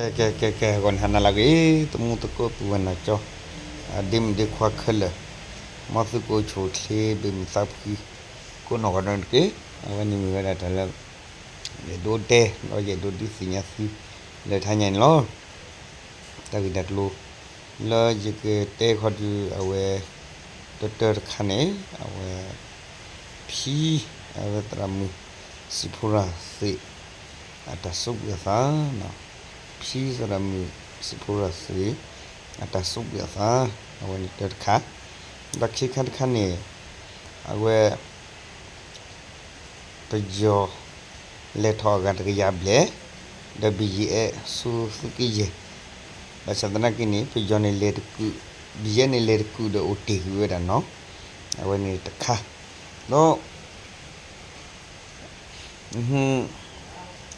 ကဲ ကဲ ကဲ ကဲ ဂီၤန့ၣ်ဟါနၤလၢအဂ့ၤ သမူသကိးပုၢ်ဝဲၢ်နီၢ်ကၠီ ဒ့မုၣ်ဒ့ခွါခဲလၢာ်, မ်သုကအိၣ်ဆူၣ်အိၣ်ချ့ ဘၣ်မုာ်သးဖှံ ကိးနီၢ်ဂၤဒဲးတက့ၢ်. အဝဲန့ၣ်မ့ၢ်ဝဲဒၣ်တၢ်လၢ ယအဲၣ်ဒိးတဲ ဒီးယအဲၣ်ဒိးဒုးသ့ၣ်ညါသု လၢတဟါညါန့ၣ်လီၤ. တၢ်ဂ့ၢ်တၢ်ကျိၤ လၢယကတဲခီဒုး အဝဲ တၢတၢတခါန့ၣ် အဝဲ ဖံ အဝဲသရၣ်မုၣ် စံးဖိရၤသ့ၣ် အတၢ်ဆိကမိၣ်အသး, ဖံသရၣ်မုၣ် စံးဖိရၤသ့ၣ် အတၢ်ဆိကမိၣ်အသး, အဝဲန့ၣ်တၢတခါ, ဒီးခံခါတခါန့ၣ် အဝဲ ပယီၤ လဲၤထီၣ်အဂၤတကယၤဘျဲၣ်, ဒီးဘယံၤအဲၣ်ဆူသုးကယဲၢ်, ဘၣ်ဆၣ်သနာ်က့န့ၣ် ပယီၤန့ၣ်လဲၤတကုာ်, ဘယံၤအဲၣ်န့ၣ်လဲၤတကုာ်ဒီးအိၣ်တ့ၢ်ကွံာ်ဝဲဒၣ်နီၤ, အဝဲန့ၣ်တခါ, ဒီး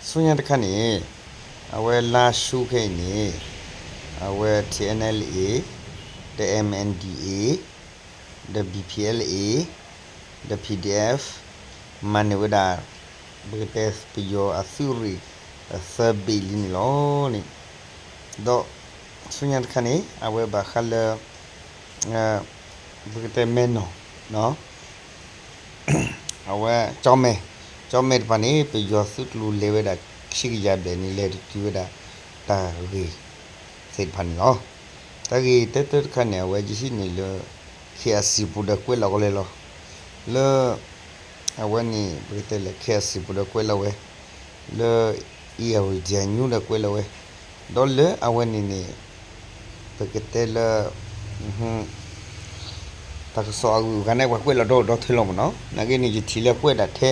ဆူညါတခါန့ၣ် အဝဲလါၡူခဲအံၤန့ၣ် အဝဲ ထံၣ်အဲၣ်နဲလ်အ့ ဒီး အမ်ၣ်အၣ်ဒီးအ့ ဒီး ဘံၣ်ဖံၣ်အဲလ်အ့ ဒီး ပံၣ်ဒံၣ်အၣ် မၤန့ၢ်ဝဲဒၣ် ပကတဲပယီၤအသုးရ့ၣ် သၢဘ့ၣ်လံန့ၣ်လီၤန့ၣ်, ဒီးဆူညါတခါန့ၣ် အဝဲဘၣ်ဃးလၢ ပကတဲမဲၢ်နီၢ် အဝဲ ကၠီမဲၢ်, ကၠီမဲၢ်တဖၣ်န့ၣ် ပယီၤသုးကျိၤလဲၤဝဲဒၣ်ခံကယၤဘျဲၣ်န့ၣ် လဲၤတတုၤဝဲဒၣ်တၢ်ဂ့ၢ်သ့ၣ်တဖၣ်န့ၣ်လီၤ. တၢ်ဂ့ၢ်တၢတၢတခါန့ၣ် အဝဲယဟံးန့ၢ်လၢ ခ့ၣ်အစံၣ်ပူၤဒီးကွဲးလီၤကလဲာ်လီၤ. လၢ အဝဲန့ၣ် ပကတဲလၢ ခ့ၣ်အစံၣ်ပူၤဒီးကွဲးလီၤဝဲ, လၢ အ့ၣ်ယၣ်ဝတံၣ်အညူဒီးကွဲးလီၤဝဲ, ဒီးလၢအဝဲန့ၣ်န့ၣ် ပကတဲလၢ တၢ်ကစီၣ်အဂုၤအဂၤန့ၣ် ပှၤကွဲးလီၤဒီဒီထၢလီၤမ့ၢ်နီၤ, နာ်က့န့ၣ် ယထံၣ်လၢကွဲးဒၣ်ထဲ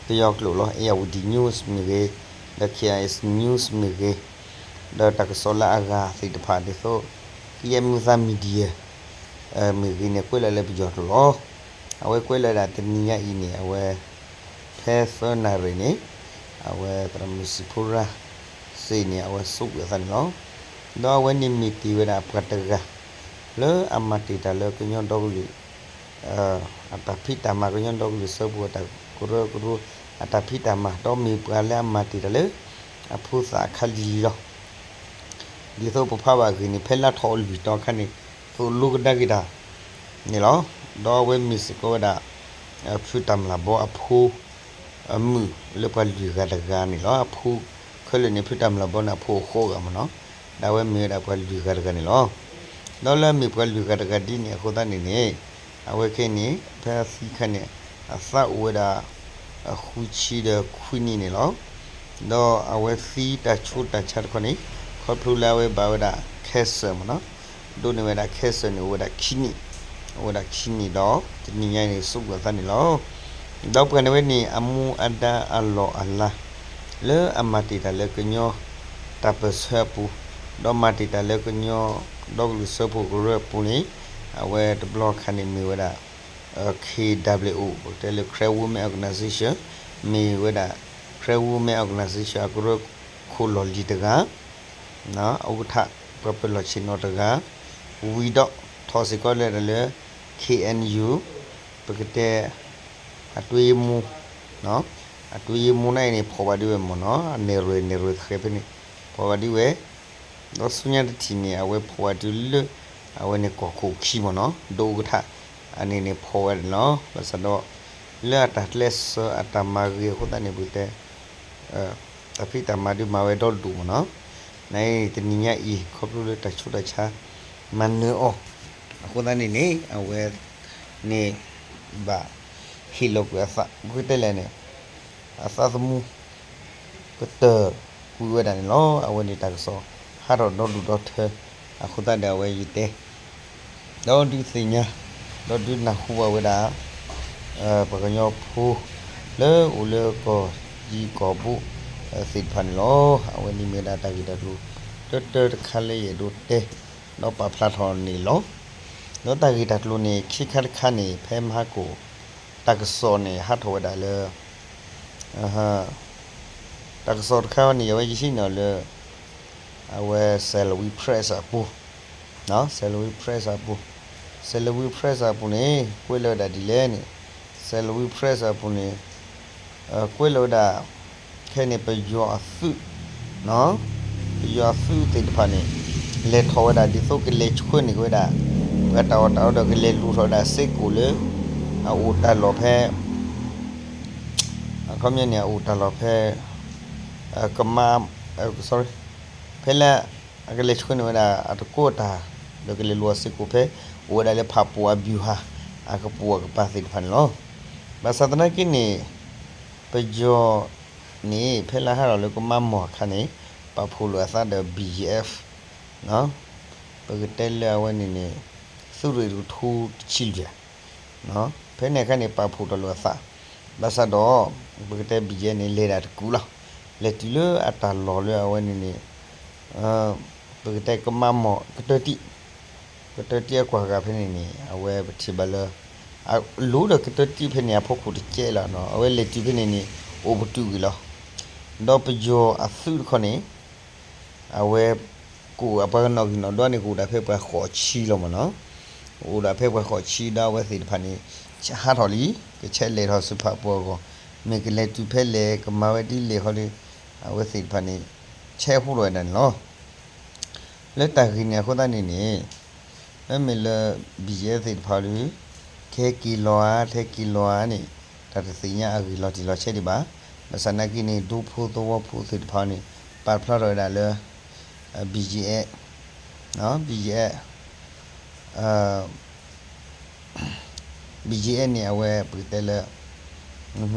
ပယီၤကျိာ်လီၤ, အ့ၣ်ယၣ်ဝတံၣ် news မ့ၢ်ဂ့ၤ, ဒီး ခ့ၣ်အစံၣ် news မ့ၢ်ဂ့ၤ, ဒီးတၢ်ကစီၣ်လၢအဂၤသ့ၣ်တဖၣ်ဒ်သိး ကယဲၢ်မုၢ်သး media မ့ၢ်ဂ့ၤန့ၣ် ကွဲးလီၤလၢပယီၤကျိာ်လီၤ. အဝဲကွဲးလီၤဒၣ်တနံၤညါအံၤန့ၣ် အဝဲ ဖဲသၢနၣ်ရံၣ်န့ၣ် အဝဲသရၣ်မုၣ်စံးဖိရၤသ့ၣ်န့ၣ် အဝဲဆိကမိၣ်အသးန့ၣ်လီၤ. ဒီးအဝဲန့ၣ်မ့ၢ်တ့ၢ်ဝဲဒၣ်ပှၤတဂၤ လၢအမၤတ့ၢ်တၢ်လၢကညီဒီကလုာ် အတၢ်ဖံးတၢ်မၤ ကညီဒီကလုာ်စၢဖှိၣ်အတၢ်ကရၢကရိ အတၢ်ဖံးတၢ်မၤ ဒီးမ့ၢ်ပှၤလၢအမၤတ့ၢ်တၢ်လၢ အဖိသၣ်အခါလံၤလံၤလီၤ. ဒ်သိးပဖးဘၣ်အဂ့ၢ်န့ၣ် ဖဲလါထီၣ်အလွံၢ်တီအခါန့ၣ် သိၣ်လိကဒါက့ၤတၢ်န့ၣ်လီၤ. ဒီးအဝဲမ့ၢ်စ့ၢ်ကီးဝဲဒၣ် ဖုတၢ်မျၢ်ဘီအဖိ အမုၣ်လၢပှၤလွံၢ်ဂၤတဂၤန့ၣ်လီၤ. အဖိခဲလၢာ်န့ၣ် ဖုတၢ်မျၢ်ဘီန့ၣ် အဖိအဃိးဂၤမ့ၢ်နီၤ, ဒီးအဝဲမ့ၢ်ဝဲဒၣ်ပှၤလွံၢ်ဂၤတဂၤန့ၣ်လီၤ. ဒီးလၢအမ့ၢ်ပှၤလွံၢ်ဂၤတဂၤဒ်န့ၣ်အဃိသတးန့ၣ်န့ၣ် အဝဲခဲအံၤန့ၣ် ဖဲအသံအခါန့ၣ် အသးအိၣ်ဝဲဒၣ် ဃုဆံဒီးခွံနံၣ်န့ၣ်လီၤ. ဒီးအဝဲသံတၢ်ဆူးတၢ်ဆါတခီန့ၣ် ခီဖျိလၢအဝဲဘၣ်ဝဲဒၣ် cancer မ့ၢ်နီၤ, ဒိးန့ၢ်ဝဲဒၣ် cancer န့ၣ် အိၣ်ဝဲဒၣ်ခံနံၣ်, အိၣ်ဝဲဒၣ်ခံနံၣ်ဒီး တနံၤညါအံၤန့ၣ် ဆိကမိၣ်အသးန့ၣ်လီၤ. ဒီးပှၤန့ၣ်ဝဲန့ၣ် အမူအဒါအလီၢ်အလၤ လၢအမၤတ့ၢ်တၢ်လၢကညီတၢ်ပၢၢ်ဆၢအပူၤ, ဒီးမၤတ့ၢ်တၢ်လၢကညီဒီကလုာ်စၢဖှိၣ်ကရၢအပူၤန့ၣ် အဝဲတဘျီခါန့ၣ်မ့ၢ်ဝဲဒၣ် ခ့ၣ်ဒဘျုးအိၣ် ပကတဲလၢ Karen Women Organization မ့ၢ်ဝဲဒၣ် Karen Women Organization အကရၢခိၣ်လီၢ်လံၤတဂၤ, အကထၢၣ် ပှၤပၢၤလီၢ်ဆ့ၣ်နီၤတဂၤ, ဝံၤဒီးထီၣ်စ့ၢ်ကီးလၢဒၣ်လၢ ခ့ၣ်အဲၣ်ယူၣ် ပကတဲ အတွင်းရေးမှူး, အတွင်းရေးမှူးန့ၣ်အံၤန့ၣ် ဖီၣ်ဘၣ်ဒံးဝဲမ့ၢ်နီၤ, အနဲၣ်ရွဲၣ် နဲၣ်ရွဲၣ်သဃဲးဖဲန့ၣ် ဖီၣ်ဘၣ်ဒံးဝဲ, ဒီးဆူညါတထံၣ်န့ၣ် အဝဲဖီၣ်ဘၣ်ဒံးလၢ အဝဲန့ၣ်ကီၢ်ခိၣ်ခံမ့ၢ်နီၤ, ဒိကထၢၣ် အန့ၣ်န့ၣ်ဖီၣ်ဝဲန့ၣ်လီၤ. ဘၣ်ဆၣ်ဒီး လၢအတၢ်ကျဲးစၢးအတၢ်မၤဂ့ၤအဃိသတးန့ၣ် ပကတဲ တၢ်ဖံးတၢ်မၤဒုးမၤဝဲဒီဒူၣ်မ့ၢ်နီၤ, နအံၤတနံၤညါအံၤ ခီဖျိလၢတၢ်ဆူးတၢ်ဆါ မၤနၢၤအီၤ အဃိသတးန့ၣ်န့ၣ် အဝဲန့ၣ် ဘၣ်ဟ့ၣ်လီၤကွံာ်အသး ပကတဲလဲၣ်န့ၣ် အသးသမူ ကတၢၢ်ကွံာ်ဝဲဒၣ်န့ၣ်လီၤ. အဝဲန့ၣ်တၢ်ကစီၣ် ဟးထီၣ်ဒီဒူၣ်ဒီထၢ အဃိသတးဒီးအဝဲယတဲ ဒီးဒုးသ့ၣ်ညါ ဒီးဒုးနၢ်ဟူဘၣ်ဝဲဒၣ် ပှၤကညီဖိ လၢအိၣ်လၢကီၢ်ယံၤကီၢ်ဘိ သ့ၣ်တဖၣ်န့ၣ်လီၤ. အဝဲန့ၣ်မ့ၢ်ဝဲဒၣ်တၢ်ဂ့ၢ်တၢ်ကျိၤ တၢတၢတခါလၢယအဲၣ်ဒိးတဲ ဒီးပာ်ဖျါထီၣ်န့ၣ်လီၤ. ဒီးတၢ်ဂ့ၢ်တၢ်ကျိၤန့ၣ် ခံခါတခါန့ၣ် ဖဲမဟါကိၣ် တၢ်ကစီၣ်န့ၣ် ဟးထီၣ်ဝဲဒၣ်လၢ တၢ်ကစီၣ်တခါန့ၣ် အဝဲယဟံးန့ၢ်အီၤလၢ အဝဲ Salween Press အပူၤ, Salween Press အပူၤ, Salween Press အပူၤန့ၣ် ကွဲးလီၤဝဲဒၣ်ဒ်လဲၣ်န့ၣ်, Salween Press အပူၤန့ၣ် ကွဲးလီၤဝဲဒၣ် ခဲအံၤန့ၣ် ပယီၤအသုး နီၤ, ပယီၤအသုးသ့ၣ်တဖၣ်န့ၣ် လဲၤထီၣ်ဝဲဒၣ်ဒ်သိးကလဲၤဆှၢန့ၢ်က့ၤဝဲဒၣ် ပှၤတၢ်အီၣ်တၢ်အီဒီးကလဲၤလူၤထီၣ်ဝဲဒၣ်စ့ၢ်ကီးလၢ အအိၣ်တၢ်လီၢ်ဖဲ အခီပညီန့ၣ် အအိၣ်တၢ်လီၢ်ဖဲ ကမါ sorry ဖဲလၢ အကလဲၤဆှၢန့ၢ်ဝဲဒၣ်အတကိးတၢ် ဒီးကလဲၤလူၤအီၤစ့ၢ်ကီးဖဲ အိၣ်ဝဲဒၣ်လၢဖးပိာ်အဘံၣ်ဟါ အကပိာ်အကပၤသ့ၣ်တဖၣ်န့ၣ်လီၤ. ဘၣ်ဆၣ်သနာ်က့န့ၣ် ပယီၤန့ၣ် ဖဲလၢဟးထီၣ်လၢကမါမီၢ်အခါန့ၣ် ပာ်ဖှိၣ်လိာ်အသးဒီး B G F ပကတဲလၢအဝဲန့ၣ်န့ၣ် သုးရ့ၣ်တကထိတဆံလွံၢ် ဖဲန့ၣ်အခါန့ၣ် ပာ်ဖှိၣ်ထီၣ်လိာ်အသး ဘၣ်ဆၣ်ဒီး ပကတဲ B G F န့ၣ် လဲၤဒၣ်တကူာ်လီၤ. လဲၤတုၤလၢအတၢ်လီၢ်လၢအဝဲန့ၣ်န့ၣ် ပကတဲကမါမီၢ်ကတၢၢ်တံၢ် ကတၢၢ်တံၢ်အကွၢ်ဂၤဖဲန့ၣ်န့ၣ် အဝဲပထံၣ်ဘၣ်လၢ အလိၣ်ဒီးကတၢၢ်တံၢ်ဖဲန့ၣ် အဖီခိၣ်တကဲလီၤနီၤ အဝဲလဲၤတုၤဖဲန့ၣ်န့ၣ် အိၣ်ပတုာ်ကွံာ်လီၤ. ဒီးပယီၤအသုးတခီန့ၣ် အဝဲ ကအိၣ်အပှၤကနီၣ်ဂံၢ်နီၣ်ဒွးန့ၣ် ကအိၣ်ဒၣ်ဖဲပှၤဃိးဆံလီၤမ့ၢ်နီၤ. အိၣ်ဒၣ်ဖဲပှၤဃိးဆံဒီးအဝဲသ့ၣ်တဖၣ်န့ၣ် ဟးထီၣ်လံ ကဆဲးလဲၤထီၣ်ဆူဖးပိာ်အဂီၢ် မ့ၢ်ကလဲၤတုၤဖဲလဲၣ် ကမၤဝဲဒ်လဲၣ်ခီဒီး အဝဲသ့ၣ်တဖၣ်န့ၣ် ဆဲးဟူထီၣ်ဝဲဒၣ်န့ၣ်လီၤ. လၢတၢ်ဂ့ၢ်န့ၣ်အဃိသတးန့ၣ်န့ၣ် မ့မ့ၢ်လၢ B G F သ့ၣ်တဖၣ်ဒီး ကဟဲက့ၤလီၤဧါ တဟဲက့ၤလီၤဧါန့ၣ် တၢ်တသ့ၣ်ညါအဂ့ၢ်လီၤတံၢ်လီၤဆဲးဒံးဘၣ်. ဘၣ်ဆၣ်သနာ်က့န့ၣ် ဒူဖိသဝီဖိသ့ၣ်တဖၣ်န့ၣ် ပာ်ဖျါထီၣ်ဝဲဒၣ်လၢ BGF, BGF, BGF န့ၣ် အဝဲပကတဲလၢ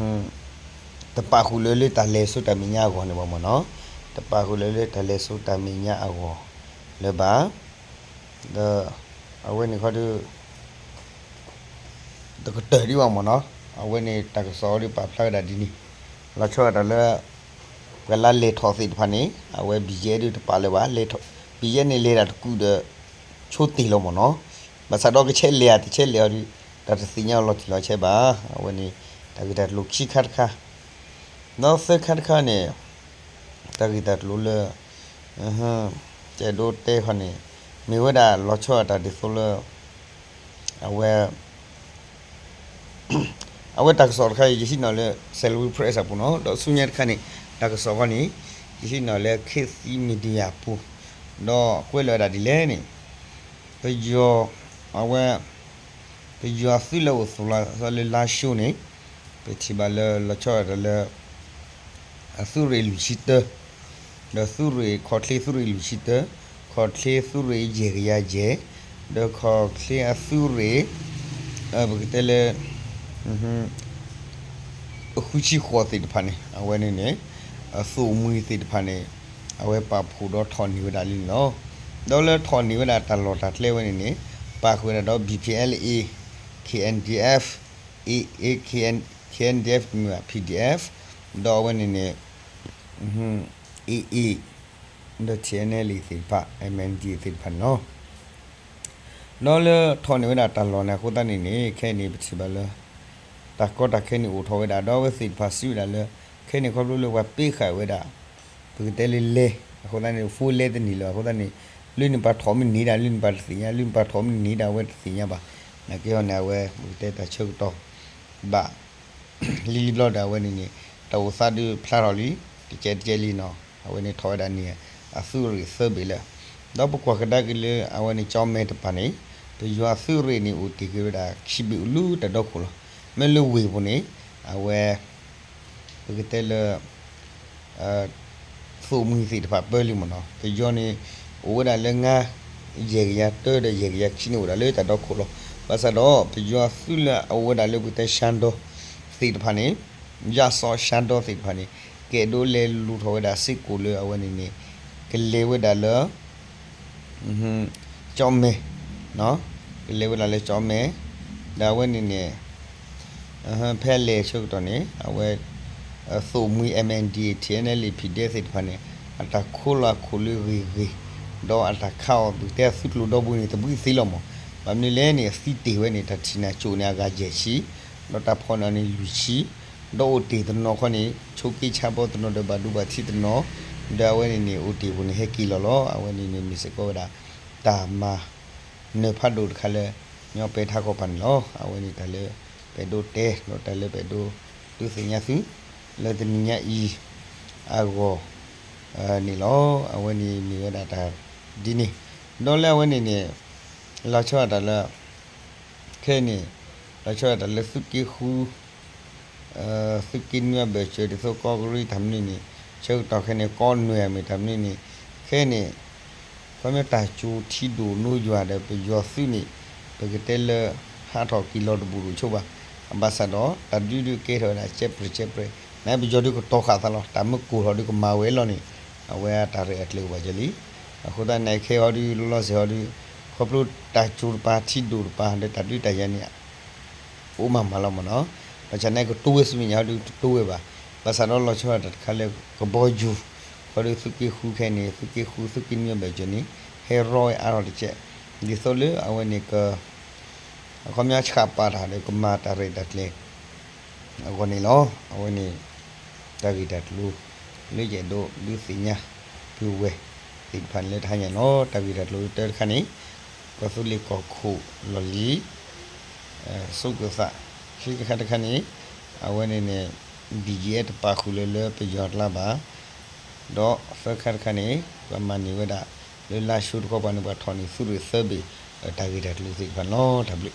တပာ်ဃုာ်လၢလၢတၢ်လဲၤစိတၢ်မဲာ်ညါအဂီၢ်န့ၣ်ဘၣ်မ့ၢ်နီၤ, တပာ်ဃုာ်လၢလၢတၢ်လဲၤစိတၢ်မဲာ်ညါအဂီၢ်လၢၤဘၣ်. ဒီးအဝဲန့ၣ်ခီဒီး တကတၢၢ်ဒံးဘၣ်မ့ၢ်နီၤ, အဝဲန့ၣ်တၢ်ကစီၣ်အီၤဒီးပာ်ဖျါဝဲဒၣ်ဒ်န့ၣ်, လီၤဆီဒၣ်တၢ်လၢ ပှၤလၢလဲၤထီၣ်သ့ၣ်တဖၣ်န့ၣ် အဝဲ BGF ဒုးတပာ်လၢၤဘၣ်, BGF န့ၣ်လဲၤတၢ်တကူာ်ဒီး ဆိတ့ၢ်လီၤမ့ၢ်နီၤ, ဘၣ်ဆၣ်ဒီးကဆဲးလဲၤဧါတဆဲးလဲၤအီၤဒီး တၢ်တသ့ၣ်ညါအီၤလီၤတံၢ်လီၤဆဲးဘၣ်. အဝဲန့ၣ် တၢ်ဂ့ၢ်တၢ်ကျိၤခံခါတခါ, ဒီးသၢခါတခါန့ၣ် တၢ်ဂ့ၢ်တၢ်ကျိၤလၢ ကဲဒိတဲခီန့ၣ် မ့ၢ်ဝဲဒၣ်လီၤဆီဒၣ်တၢ်ဒ်သိးလၢ အဝဲ အဝဲတၢ်ကစီၣ်တခါအံၤ ယဟံးန့ၢ်လၢ Salween Press အပူၤနီၤ, ဒီးဆူညါတခါန့ၣ် တၢ်ကစီၣ်ခီန့ၣ် ယဟံးန့ၢ်လၢ ခေတ်သစ် Media အပူၤ, ဒီးကွဲးလီၤဝဲဒၣ်ဒ်လဲၣ်န့ၣ် ပယီၤ အဝဲ ပယီၤအသုးလၢအိၣ်သူၣ်လီၤသီလၢလါၡိန့ၣ် ပထံၣ်ဘၣ်လၢလီၤဆီဒၣ်တၢ်လၢ အသုးရ့ၣ်လွံၢ်ဆံတၢ, ဒီးသုးရ့ၣ် ခီၣ်ချ့သုးရ့ၣ်လွံၢ်ဆံတၢ, ခီၣ်ချ့သုးရ့ၣ်ယဲၢ်ကယၤယဲၢ်, ဒီးခီၣ်ချ့အသုးရ့ၣ် ပကတဲလၢ ဃုဆံဃိးသ့ၣ်တဖၣ်န့ၣ် အဝဲန့ၣ်န့ၣ် အသိၣ်မှံၤသ့ၣ်တဖၣ်န့ၣ် အဝဲပာ်ဖှိၣ်ဒီးထီၣ်န့ၢ်ဝဲဒၣ်လံန့ၣ်လီၤ. ဒီးလၢထီၣ်န့ၢ်ဝဲဒၣ်တၢ်လီၢ်တၢ်ကျဲဝဲန့ၣ်န့ၣ် ပာ်ဃုာ်ဝဲဒၣ်ဒီး B P L A, K N D F, A, K N, K N D F တမ့ၢ်ဘၣ် P D F, ဒီးအဝဲန့ၣ်န့ၣ် A A ဒီး T N L A သ့ၣ်တဖၣ် M N D A သ့ၣ်တဖၣ်န့ၣ်လီၤ. ဒီးလၢထီၣ်န့ၢ်ဝဲဒၣ်တၢ်လီၢ်န့ၣ်အဃိသတးန့ၣ်န့ၣ် ခဲအံၤန့ၣ် ပထံၣ်ဘၣ်လၢ တၢ်ကီတၢ်ခဲန့ၣ်အိၣ်ထီၣ်ဝဲဒၣ် ဒီးအဝဲသ့ၣ်တဖၣ်စံးဝဲဒၣ်လၢ ခဲအံၤန့ၣ်ခီဖျိလၢပှၤပ့ဃာ်ဝဲဒၣ် ပကတဲလၢလဲၤ အဃိသတးန့ၣ် ဖိလဲတန့ၢ်လၢၤအဃိသတးန့ၣ် လၢန့ၣ်ပှၤထီၣ်မ့ၢ်န့ၢ်ဒၣ် လၢန့ၣ်ပှၤတသ့ၣ်ညါ လၢန့ၣ်ပှၤထီၣ်မ့ၢ်န့ၢ်ဒၣ် အဝဲတသ့ၣ်ညါဘၣ်. နာ်က့ဟီန့ၣ် အဝဲပကတဲတၢ်ဆၢကတီၢ်ဘၣ် လံၤလံၤဘျီဒီး အဝဲန့ၣ်န့ၣ် တၢ်အိၣ်သးဒုးဖျါထီၣ်လံ တကဲးတကဲးလံနီၤ, အဝဲန့ၣ်ထီၣ်ဝဲဒၣ်န့ၣ် အသုးရ့ၣ်သၢဘ့ၣ်လၢ ဒီးပကွၢ်ကဒါက့ၤလၢ အဝဲန့ၣ်ကၠီမဲတပၤန့ၣ် ပယီၤအသုးရ့ၣ်န့ၣ် အိၣ်တ့ၢ်က့ၤဝဲဒၣ်ခံဘ့ၣ်အိၣ်လၢတၢ်ဒီခိၣ်လီၤ. မ့ၢ်လၢဝ့ၢ်ပူၤန့ၣ် အဝဲ ပကတဲလၢ သိၣ်မှံၤသ့ၣ်တဖၣ်ပၢလံမ့ၢ်နီၤ, ပယီၤန့ၣ် အိၣ်ဝဲဒၣ်လၢ ယဲၢ်ကယၤတၢဒီးယဲၢ်ကယၤခံန့ၣ် အိၣ်ဒၣ်လၢတၢ်ဒီခိၣ်လီၤ. ဘၣ်ဆၣ်ဒီး ပယီၤအသုးလၢအအိၣ်ဝဲဒၣ်လၢပကတဲ ရှမ်းတောင် သ့ၣ်တဖၣ်န့ၣ် ယၢ်စီၤရှမ်းတောင် သ့ၣ်တဖၣ်န့ၣ် ကဲဒိးလဲၤလူၤထီၣ်ဝဲဒၣ်စ့ၢ်ကီးလၢအဝဲန့ၣ်န့ၣ် ကလဲၤဝဲဒၣ်လၢ ကၠီမဲ ကလဲၤဝဲဒၣ်လၢကၠီမဲ, ဒီးအဝဲန့ၣ်န့ၣ် ဖဲလဲၤဆၢကတီၢ်န့ၣ် အဝဲ သိၣ်မှံၤ M N D A, T N L A, P D F သ့ၣ်တဖၣ်န့ၣ် အတၢ်ခိလီၤအခိၣ်လၢဂ့ၤဂ့ၤ, ဒီးအတၢ်ခးအီၤ ပကတဲအသုးကျိၤဒီဘိန့ၣ် တဘှံးသ့လီၤမး, ဘၣ်မနုၤလဲၣ်န့ၣ် အသံတ့ၢ်ဝဲန့ၣ် တၢ်ထံၣ်န့ၣ်အကိၣ်န့ၣ် အဂၤယဲၢ်ဆံ, ဒီးတၢ်ဖီၣ်န့ၢ်န့ၣ်လွံၢ်ဆံ, ဒီးအိၣ်တ့ၢ်တနီၤခီန့ၣ် ဆိးက့ဆါဘီတနီၤဒီးဘၣ်ဒိဘၣ်ထံးတနီၤ, ဒီးအဝဲန့ၣ်န့ၣ် အိၣ်တ့ၢ်ပူၤန့ၣ် ဟဲက့ၤလီၤလီၤ. အဝဲန့ၣ်န့ၣ် မ့ၢ်စ့ၢ်ကီးဝဲဒၣ် တၢ်မၤနၢၤဖးဒိၣ်တခါလၢ ညီပဲထါခီပၤန့ၣ်လီၤ. အဝဲန့ၣ်တၢ်လၢပအဲၣ်ဒိးတဲ ဒီးတၢ်လၢပအဲၣ်ဒိးဒုးသ့ၣ်ညါသု လၢတနံၤညါအံၤအဂီၢ် န့ၣ်လီၤ. အဝဲန့ၣ်မ့ၢ်ဝဲဒၣ်တၢ်ဒ်န့ၣ်, ဒီးလၢအဝဲန့ၣ်န့ၣ် လီၤဆီဒၣ်တၢ်လၢ ခဲအံၤန့ၣ် လီၤဆီဒၣ်တၢ်လၢသုးက့ဃု သုးက့နွံအဘၢၣ်စၢၤ ဒ်သိးကီၢ်ကရံတၢ်မနုၤန့ၣ် ဆၢကတီၢ်ခဲအံၤန့ၣ် ကီၢ်နွံအမ့ၢ်တၢ်မနုၤန့ၣ် ခဲအံၤန့ၣ် ခီပညီတၢ်ကၠိထံဒိၣ်နိယွၤဒီး ပယီၤသုးန့ၣ် ပကတဲလၢ ဟးထီၣ်က့ၤလီၤတဘူၣ်တအိၣ်ဆိဘၣ်. အဘၣ်ဆၣ်ဒီး တၢ်ဒုးဒုးကဲထီၣ်ဝဲဒၣ် ကဲပြဲးကဲပြဲး နပယီၤဒုးကတီၤဃာ်သးလီၤ. တၢ်မ့ၢ်ကိၢ်ထီၣ်ဒုးကမၤဝဲအလီၢ်န့ၣ် အဝဲအတၢ်ရဲၣ်အကျဲၤအိၣ်ဘၣ်ကလံ. အဃိသတးန့ၣ် ခဲအံၤဟီဒုး လီၤလီၤဆဲးဟီဒုး ခီဖျိတၢ်ကၠိတပၤ ထံဒိၣ်တပၤ ဒီးတၢ်ဒုးတၢ်ယၤန့ၣ် အိၣ်မးမးလီၤမ့ၢ်နီၤ. ဘၣ်ဆၣ်န့ၣ် ကတိၤဝဲဆူမဲာ်ညါဟီဒုး တတိၤဝဲဘၣ်. ဘၣ်ဆၣ်ဒီးလီၤဆီဒၣ်တၢ်တခါလၢ ကဘီယူၤ ဟီဒုးသုးက့ဃုခဲအံၤန့ၣ် သုးက့ဃု သုးက့နွံအဘၢၣ်စၢၤန့ၣ် ဟဲရီဝဲအါထီၣ်တကဲး ဒ်သိးလၢအဝဲန့ၣ်က အခီပညီဆှးပာ်တၢ်ဒီးကမၤတၢ်ရဲၣ်တၢ်ကျဲၤ အဂီၢ်န့ၣ်လီၤ. အဝဲန့ၣ် တၢ်ဂ့ၢ်တၢ်ကျိၤ လၢယအဲၣ်ဒိးဒုးသ့ၣ်ညါ ပုၢ်ဝဲၢ်သ့ၣ်တဖၣ်န့ၣ်လၢတဟါညါန့ၣ်လီၤ. တၢ်ဂ့ၢ်တၢ်ကျိၤတၢတခါန့ၣ် ကီၢ်သူလ့ၤကီၢ်ခိၣ်လီၢ်လံၤ ဆိကမိၣ်သး ခံခါတခါန့ၣ် အဝဲန့ၣ်န့ၣ် ဘံၣ်ယဲၢ် တပာ်ဃုာ်လၢလၢပယီၤကျါဘၣ်. ဒီးသၢခါတခါန့ၣ် ပှၤမၤန့ၢ်ဝဲဒၣ် လၢလါၡိတခီပၤန့ၣ် ပှၤထီၣ်န့ၢ်သုးရ့ၣ်သၢဘ့ၣ် ဒီးတၢ်ဂ့ၢ်တၢ်ကျိၤသ့ၣ်တဖၣ်န့ၣ်လီၤ. တၢ်ဘျုး